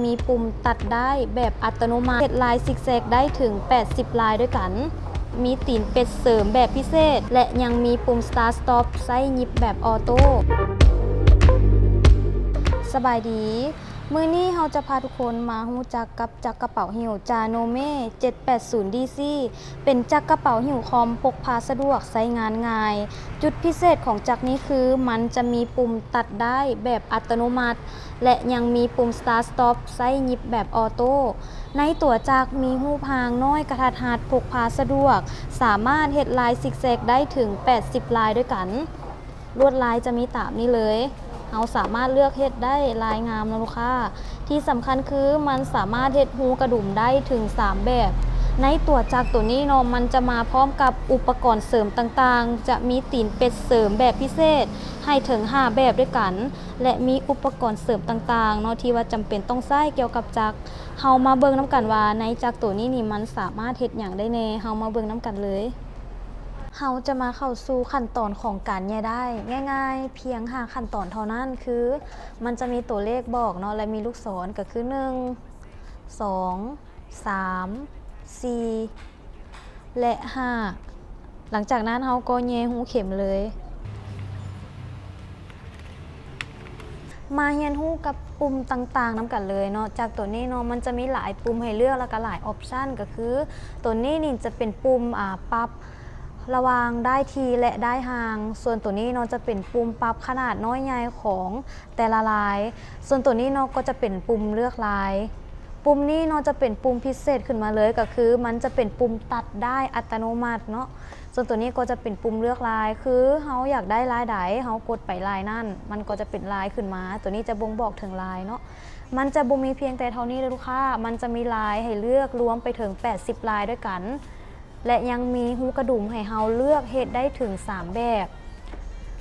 ມີປຸ່ມຕັດດ້າຍແບບອັດຕະໂນມັດ ເຮັດລາຍຊິກແຊັກໄດ້ເຖິງແປດສິບລາຍດ້ວຍກັນ, ມີຕີນເປັດເສີມແບບພິເສດ ແລະ ຍັງມີປຸ່ມ Start Stop ໃຊ້ຫຍິບແບບອໍໂຕ້. ສະບາຍດີ, ມື້ນີ້ເຮົາຈະພາທຸກຄົນມາຮູ້ຈັກກັບຈັກກະເປົາຫິ້ວ Janome ເຈັດແປດສູນ D C ເປັນຈັກກະເປົາຫິ້ວຄອມ ພົກພາສະດວກ ໃຊ້ງານງ່າຍ. ຈຸດພິເສດຂອງຈັກນີ້ຄື ມັນຈະມີປຸ່ມຕັດດ້າຍແບບອັດຕະໂນມັດ ແລະ ຍັງມີປຸ່ມ Start Stop ໃຊ້ຫຍິບແບບອໍໂຕ້. ໃນຕົວຈັກມີຮູບຮ່າງນ້ອຍກະທັດຮັດ ພົກພາສະດວກ, ສາມາດເຮັດລາຍຊິກແຊັກໄດ້ເຖິງແປດສິບລາຍດ້ວຍກັນ. ລວດລາຍຈະມີຕາມນີ້ເລີຍ. ເຮົາສາມາດເລືອກເຮັດໄດ້ລາຍງາມເນາະລູກຄ້າ. ທີ່ສຳຄັນຄືມັນສາມາດເຮັດຮູກະດຸມໄດ້ເຖິງສາມແບບ. ໃນຕົວຈັກໂຕນີ້ເນາະ ມັນຈະມາພ້ອມກັບອຸປະກອນເສີມຕ່າງໆ, ຈະມີຕີນເປັດເສີມແບບພິເສດໃຫ້ເຖິງຫ້າແບບດ້ວຍກັນ ແລະ ມີອຸປະກອນເສີມຕ່າງໆເນາະ ທີ່ວ່າຈຳເປັນຕ້ອງໃຊ້ກ່ຽວກັບຈັກ. ເຮົາມາເບິ່ງນຳກັນວ່າໃນຈັກໂຕນີ້ນີ້ມັນສາມາດເຮັດຫຍັງໄດ້ແດ່. ເຮົາມາເບິ່ງນຳກັນເລີຍ. ເຮົາຈະມາເຂົ້າສູ່ຂັ້ນຕອນຂອງການແຍ່ດ້າຍ. ງ່າຍໆ ພຽງຫ້າຂັ້ນຕອນເທົ່ານັ້ນ ຄືມັນຈະມີຕົວເລກບອກເນາະ ແລະ ມີລູກສອນ ກໍຄື ໜຶ່ງ ສອງ ສາມ ສີ່ ແລະ ຫ້າ. ຫຼັງຈາກນັ້ນເຮົາກໍແຍ່ຮູເຂັມເລີຍ. ມາຮຽນຮູ້ກັບປຸ່ມຕ່າງໆນຳກັນເລີຍເນາະ. ຈາກໂຕນີ້ເນາະ ມັນຈະມີຫຼາຍປຸ່ມໃຫ້ເລືອກ ແລ້ວກໍຫຼາຍອອບຊັນ ກໍຄືໂຕນີ້ນີ້ຈະເປັນປຸ່ມ ອາ ປັບລະຫວ່າງດ້າຍຖີ່ ແລະ ດ້າຍຫ່າງ. ສ່ວນໂຕນີ້ເນາະ ຈະເປັນປຸ່ມປັບຂະໜາດນ້ອຍໃຫຍ່ຂອງແຕ່ລະລາຍ. ສ່ວນໂຕນີ້ເນາະ ກໍຈະເປັນປຸ່ມເລືອກລາຍ. ປຸ່ມນີ້ເນາະ ຈະເປັນປຸ່ມພິເສດຂຶ້ນມາເລີຍ ກໍຄືມັນຈະເປັນປຸ່ມຕັດດ້າຍອັດຕະໂນມັດເນາະ. ສ່ວນໂຕນີ້ກໍຈະເປັນປຸ່ມເລືອກລາຍ ຄືເຮົາຢາກໄດ້ລາຍໃດ ເຮົາກົດໄປລາຍນັ້ນ ມັນກໍຈະເປັນລາຍຂຶ້ນມາ. ໂຕນີ້ຈະບົ່ງບອກເຖິງລາຍເນາະ. ມັນຈະບໍ່ມີພຽງແຕ່ເທົ່ານີ້ເດີລູກຄ້າ, ມັນຈະມີລາຍໃຫ້ເລືອກລວມໄປເຖິງແປດສິບລາຍດ້ວຍກັນ ແລະ ຍັງມີຮູກະດຸມໃຫ້ເຮົາເລືອກເຮັດໄດ້ເຖິງສາມແບບ.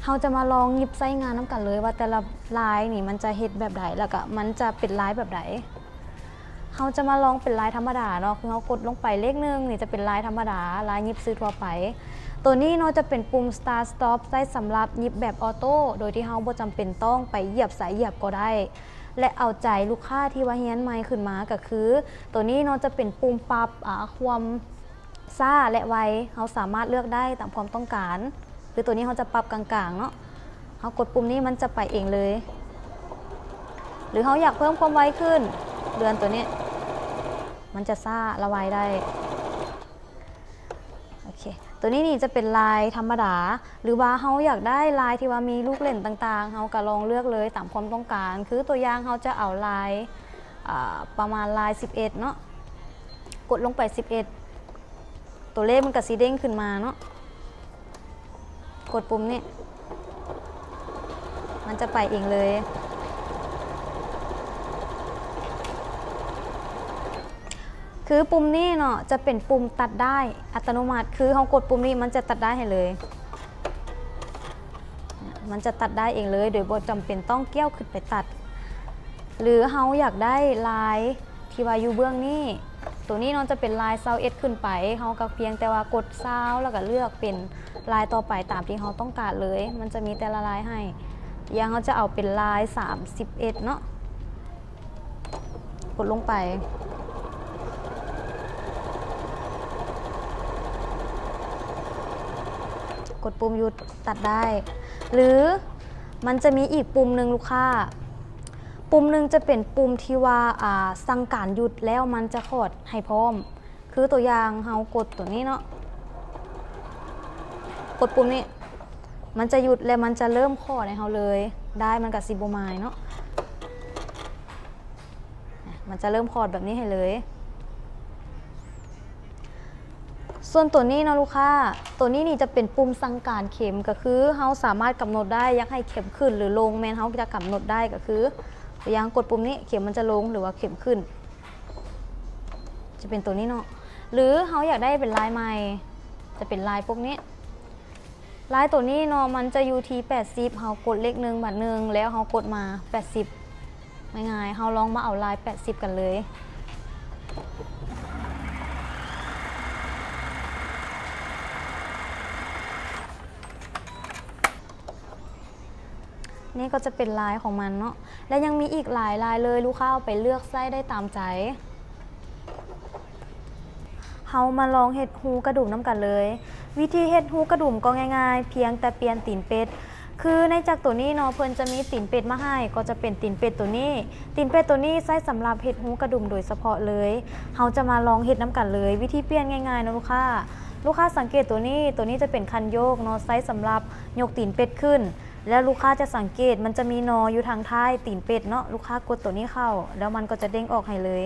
ເຮົາຈະມາລອງຫຍິບໃຊ້ງານນຳກັນເລີຍວ່າແຕ່ລະລາຍນີ້ມັນຈະເຮັດແບບໃດ ແລ້ວກະມັນຈະເປັນລາຍແບບໃດ. ເຮົາຈະມາລອງເປັນລາຍທຳມະດາເນາະ, ຄືເຮົາກົດລົງໄປເລກໜຶ່ງນີ້ຈະເປັນລາຍທຳມະດາ, ລາຍຫຍິບຊື່ທົ່ວໄປ. ໂຕນີ້ເນາະຈະເປັນປຸ່ມ Start Stop ໃຊ້ສຳລັບຫຍິບແບບອໍໂຕ້ ໂດຍທີ່ເຮົາບໍ່ຈຳເປັນຕ້ອງໄປຫຽບໃສຫຽບກໍໄດ້ ແລະ ເອົາໃຈລູກຄ້າທີ່ວ່າຮຽນໃໝ່ຂຶ້ນມາ ກໍຄືໂຕນີ້ເນາະຈະເປັນປຸ່ມປັບ ອາ ຄວາມຊ້າ ແລະ ໄວ, ເຮົາສາມາດເລືອກໄດ້ຕາມຄວາມຕ້ອງການ. ຄືໂຕນີ້ເຮົາຈະປັບກາງໆເນາະ, ເຮົາກົດປຸ່ມນີ້ມັນຈະໄປເອງເລີຍ. ຫຼືເຮົາຢາກເພີ່ມຄວາມໄວຂຶ້ນ, ເລື່ອນໂຕນີ້ ມັນຈະຊ້າລະໄວໄດ້. ໂອເຄ ໂຕນີ້ນີ້ຈະເປັນລາຍທຳມະດາ ຫຼືວ່າເຮົາຢາກໄດ້ລາຍທີ່ວ່າມີລູກເຫຼັ້ນຕ່າງໆ ເຮົາກໍລອງເລືອກເລີຍຕາມຄວາມຕ້ອງການ. ຄືຕົວຢ່າງເຮົາຈະເອົາລາຍ ອາ ປະມານລາຍສິບເອັດເນາະ, ກົດລົງໄປສິບເອັດ ຕົວເລກມັນກໍຊິເດ້ງຂຶ້ນມາເນາະ. ກົດປຸ່ມນີ້ ມັນຈະໄປເອງເລີຍ. ຄືປຸ່ມນີ້ເນາະ ຈະເປັນປຸ່ມຕັດດ້າຍອັດຕະໂນມັດ, ຄືເຮົາກົດປຸ່ມນີ້ ມັນຈະຕັດດ້າຍໃຫ້ເລີຍ. ມັນຈະຕັດດ້າຍເອງເລີຍ ໂດຍບໍ່ຈຳເປັນຕ້ອງກ້ຽວຂຶ້ນໄປຕັດ. ຫຼືເຮົາຢາກໄດ້ລາຍທີ່ວ່າຢູ່ເບື້ອງນີ້, ໂຕນີ້ເນາະຈະເປັນລາຍຊາວເອັດຂຶ້ນໄປ, ເຮົາກໍພຽງແຕ່ວ່າກົດຊາວ ແລ້ວກໍເລືອກເປັນລາຍຕໍ່ໄປຕາມທີ່ເຮົາຕ້ອງການເລີຍ. ມັນຈະມີແຕ່ລະລາຍໃຫ້, ຢ່າງເຮົາຈະເອົາເປັນລາຍສາມສິບເອັດເນາະ. ກົດລົງໄປ ກົດປຸ່ມຢຸດ ຕັດໄດ້ ຫຼືມັນຈະມີອີກປຸ່ມໜຶ່ງລູກຄ້າ, ປຸ່ມໜຶ່ງຈະເປັນປຸ່ມທີ່ວ່າ ອາ ສັ່ງການຢຸດແລ້ວມັນຈະຂອດໃຫ້ພ້ອມ. ຄືຕົວຢ່າງເຮົາກົດຕົວນີ້ເນາະ, ກົດປຸ່ມນີ້ ມັນຈະຢຸດ ແລະ ມັນຈະເລີ່ມຂອດໃຫ້ເຮົາເລີຍ, ດ້າຍມັນກະຊິບໍ່ໝາຍເນາະ. ມັນຈະເລີ່ມຂອດແບບນີ້ໃຫ້ເລີຍ. ສ່ວນຕົວນີ້ເນາະລູກຄ້າ, ຕົວນີ້ນີ້ຈະເປັນປຸ່ມສັ່ງການເຂັມ, ກໍຄືເຮົາສາມາດກຳນົດໄດ້ ຢາກໃຫ້ເຂັມຂຶ້ນ ຫຼື ລົງ, ແມ່ນເຮົາຈະກຳນົດໄດ້. ກໍຄືຕົວຢ່າງກົດປຸ່ມນີ້ ເຂັມມັນຈະລົງ ຫຼືວ່າເຂັມຂຶ້ນ ຈະເປັນຕົວນີ້ເນາະ. ຫຼືເຮົາຢາກໄດ້ເປັນລາຍໃໝ່ ຈະເປັນລາຍພວກນີ້. ລາຍໂຕນີ້ເນາະ ມັນຈະຢູ່ທີ່ແປດສິບ, ເຮົາກົດເລກໜຶ່ງ ບາດໜຶ່ງ ແລ້ວເຮົາກົດມາແປດສິບ. ງ່າຍໆ ເຮົາລອງມາເອົາລາຍແປດສິບກັນເລີຍ. ແ ນີ້ກໍຈະເປັນລາຍຂອງມັນເນາະ ແລະ ຍັງມີອີກຫຼາຍລາຍເລີຍ, ລູກຄ້າເອົາໄປເລືອກໃຊ້ໄດ້ຕາມໃຈ. ເຮົາມາລອງເຮັດຮູກະດຸມນຳກັນເລີຍ. ວິທີເຮັດຮູກະດຸມກໍງ່າຍໆ, ພຽງແຕ່ປ່ຽນຕີນເປັດ. ຄືໃນຈັກໂຕນີ້ເນາະ ເພິ່ນຈະມີຕີນເປັດມາໃຫ້, ກໍຈະເປັນຕີນເປັດໂຕນີ້. ຕີນເປັດໂຕນີ້ໃຊ້ສຳລັບເຮັດຮູກະດຸມໂດຍສະເພາະເລີຍ. ເຮົາຈະມາລອງເຮັດນຳກັນເລີຍ. ວິທີປ່ຽນງ່າຍໆເນາະລູກຄ້າ. ລູກຄ້າສັງເກດໂຕນີ້, ໂຕນີ້ຈະເປັນຄັນໂຍກເນາະ, ໃຊ້ສຳລັບຍົກຕີນເປັດຂຶ້ນ. ແລ້ວລູກຄ້າຈະສັງເກດ ມັນຈະມີນໍຢູ່ທາງທ້າຍຕີນເປັດເນາະ, ລູກຄ້າກົດໂຕນີ້ເຂົ້າ ແລ້ວມັນກໍຈະເດ້ງອອກໃຫ້ເລີຍ.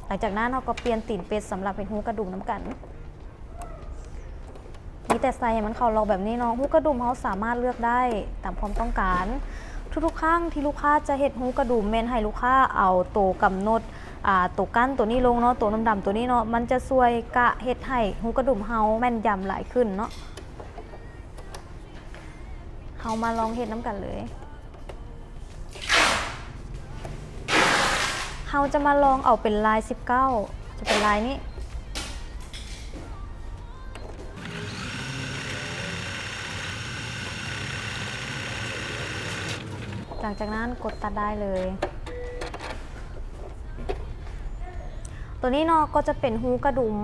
ຫຼັງຈາກນັ້ນເຮົາກໍປ່ຽນຕີນເປັດສຳລັບເຮັດຮູກະດຸມນຳກັນ. ມີແຕ່ໃສ່ໃຫ້ມັນເຂົ້າລັອກແບບນີ້ເນາະ. ຮູກະດຸມເຮົາສາມາດເລືອກໄດ້ຕາມຄວາມຕ້ອງການ. ທຸກໆຄັ້ງທີ່ລູກຄ້າຈະເຮັດຮູກະດຸມ ແມ່ນໃຫ້ລູກຄ້າເອົາໂຕກຳນົດ ອາ ໂຕກັ້ນໂຕນີ້ລົງເນາະ, ໂຕດຳໆໂຕນີ້ເນາະ, ມັນຈະຊ່ວຍກະເຮັດໃຫ້ຮູກະດຸມເຮົາແມ່ນຢຳຫຼາຍຂຶ້ນເນາະ. ເຮົາມາລອງເຮັດນຳກັນເລີຍ. ເຮົາຈະມາລອງເອົາເປັນລາຍສິບເກົ້າ ຈະເປັນລາຍນີ້. ຫຼັງຈາກນັ້ນກົດຕັດໄດ້ເລີຍ. ໂຕນີ້ເນາະ ກໍຈະເປັນຮູກະດຸມ,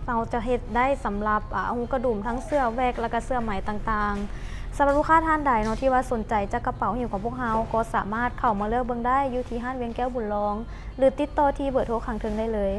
ເຮົາຈະເຮັດໄດ້ສຳລັບ ອາ ຮູກະດຸມ ທັງເສື້ອແວັກ ແລ້ວກະເສື້ອໄໝຕ່າງໆ. ສຳລັບລູກຄ້າທ່ານໃດເນາະ ທີ່ວ່າສົນໃຈຈາກກະເປົາຫິ້ວຂອງພວກເຮົາ ກໍສາມາດເຂົ້າມາເລືອກເບິ່ງໄດ້ຢູ່ທີ່ຮ້ານວຽງແກ້ວບຸນລອງ ຫຼື ຕິດຕໍ່ທີ່ເບີໂທຂ້າງເທິງໄດ້ເລີຍ.